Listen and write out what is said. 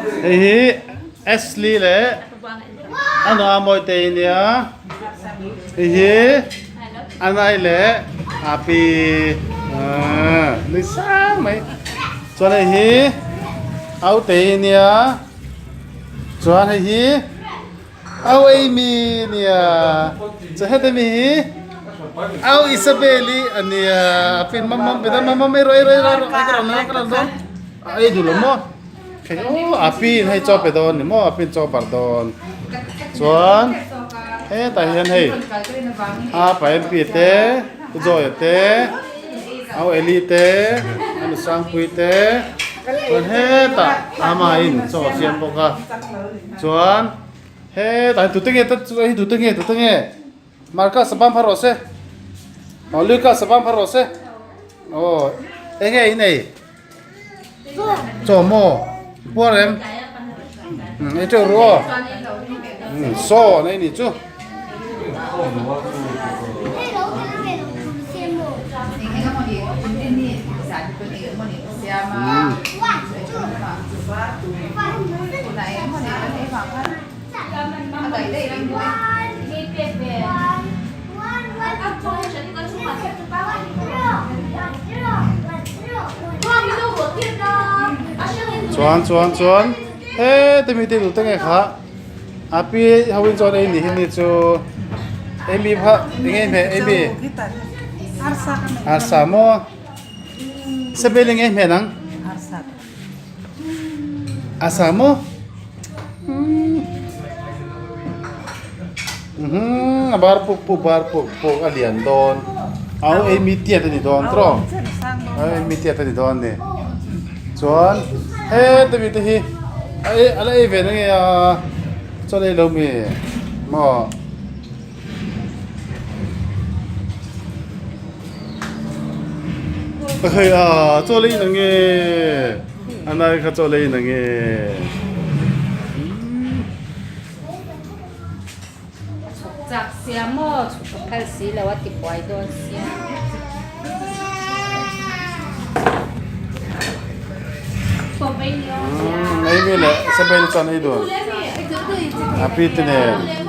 Hei hi Ashley leh a nu Mawitei nia. Hei hi Anai leh Api nui sang mai. Chuan hei hi Autei nia. Chuan hei hi Au Amy nia. Chuan heta mi hi Au Isabel-i a nia. A pin mam mam pe dawn mam mam ei rawh ei rawh ei rawh ei ka rawn ei ka rawn dawn. A ei duh lo maw? Hei aw a pin hei chaw pe dawn ni maw a pin chaw barh dawn. Chuan hetah hian hei a pa MP te Pu Joy-a te Au Eli te a nu Sangpui te chuan hetah amahin chaw a siam bawk a. Chuan hetah hian tute nge ta chu hei tute nge tute nge Marcus a bam phar rawh se aw Lucas a bam phar rawh se aw eng nge in ei. Chaw maw puar em ei teuh ru aw saw an ei nih chu. Chuan chuan chuan heti mi te duh te nge kha a pi ho in chuan ei ni hi ni chu amy pha enge hmeh amy arsa maw sebel enge hmeh nang arsa maw a bar puk puk bar puk puk a lian dawn au amy tiat a ni dawn tawh au amy tiat a ni dawn a ni chuan heta mi te hi a ei a la ei ve na nge a chuan ei lo mi maw. Hei a chaw lei na nge a nai kha chaw lei na nge. Chhuk chak sia maw chhuk ka phal si lo a ti buai dawn sia. Ei mi leh Isabel chuan ei dun a pi te nen.